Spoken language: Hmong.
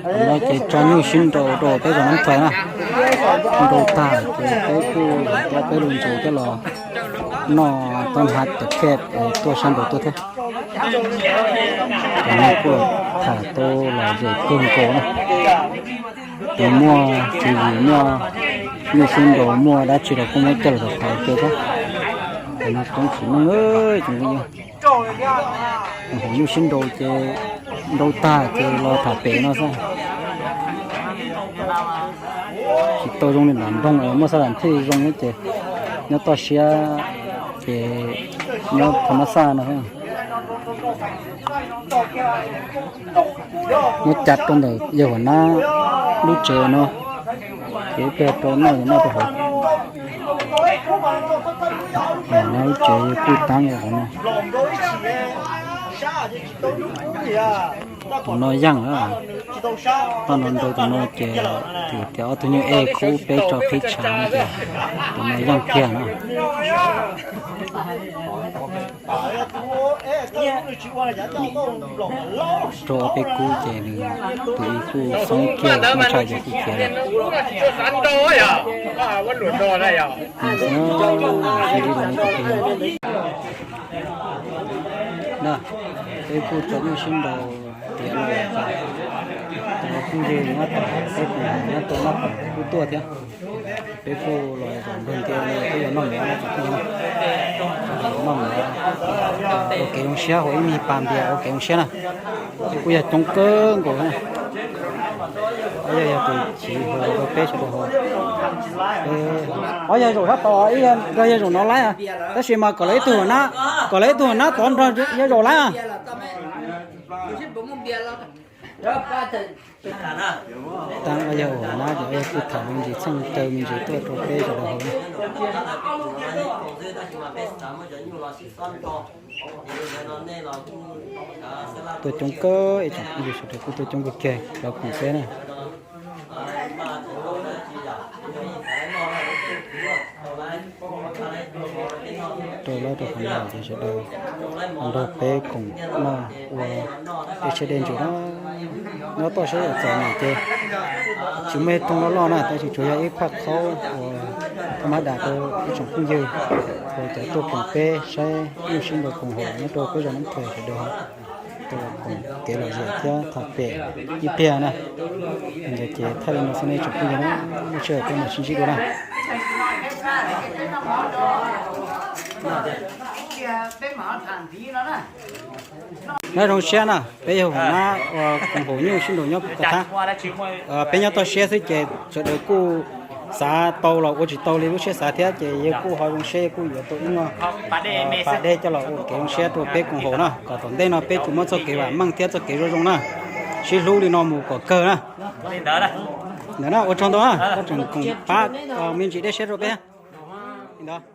No ces tso nyuj sib nraus rau peb zos Nab Thais na. Nraus tag ces peb kuj coj peb lub ntses coj los noj, tob hnav tes khej tuaj sab nraud tuaj thiab. Cov no kuj tham tau lom zem kawg nkaus na. Cov muaj tswv yim, muaj nyuj sib nraus, muaj dab tsi los kuj muab coj los tham ua ke thiab. Cov no toob tsis meej, cov nyuj sib nraus ces nraus tag ces los tham pem no xwb. Tsis tau zoo li nram nroog uas muaj xab lam thij zoo ces nyob toj siab ces nyob tho mab xaj no. Muab cav rau ntawm yawg Huas Nab lub tsev no, ces ib pliag rau noj ces noj rau hauv. Huas Nab lub tsev kuj taab li hauv no. Tus no yaaj na, toj no nrau tus no ces, tias ob tug nyuj ej khub peb tso qhib tshav no ces tus no yaaj kiag na. Rau ob peb kub ces nws tus ib kuj xoob kiag, muaj tshaj ces kuj khiav lawm. Peb kuj tso nyuj sib nraus tiav no, cov phooj ywg nyob tom peb tus nyob rau naj tom kuj tuaj thiab. Peb kuj los zaum nrog ntiav no peb yuav noj mov no, noj mov ua kev zoo siab, haus ib me pas npias ua kev zoo siab na. Peb kuj yog coob kawg nkaus na. Ob yawg yog tus chiv hluas rau peb sawv daws haus. Ob yawg zaum sab tod, ib yawg zaum no laib, tab sis mas kom lawv ib tug, kom lawv ib tug nab tod nrog yawg zaum laib. Tab ob yawg ua nab ces ob yawg kuj tham me ntsis txheej caw me ntsis tuaj rau peb sawv daws haus na. Tuaj coob kawg, ib tsoom phooj ywg sawv daws kuj tuaj coob kawg kiag cov khoom peb na. Rau lawv rau qhov no ces sawv daws nrog peb koom noj ua ib siab dej ntsws na. Nyob toj siab txom nyem ces tsis muaj ib rooj loj loj na, tab sis tsuas yog ib phaj khaub uas thaj mab dam rau ib tsoom phooj ywg uas cov tuaj koom peb saib nyuj sib nraus koom haum nyob rau peb zos Nab Thais sawv daws tuaj koom kev lom zem thiab tham pem ib pliag na. Ntawd ces thaij li no xwb nej tsoom phooj ywg na, lub sij hawm peb mam sib ntsib dua na. Nyob zoo siab na, peb yog Huas Nab uas koom haum nyuj sib nraus nyob Kaum Thab. Peb nyob toj siab xwb ces sawv daws kuj xav tau los ua tsis tau li lub siab xav thiab ces yawg kuj ho zoo siab yawg kuj yuav tau ib nyuag pas dej coj los ua kev zoo siab rau peb koom haum na, kom tom ntej no peb tsuas muaj txoj kev vam meej thiab txoj kev zoo zoo na, sib hlub li no mus kom kawg na. Ntawd na, ua tsaug ntau na, koj tseem koom pab me ntsis dej siab rau peb ntawd.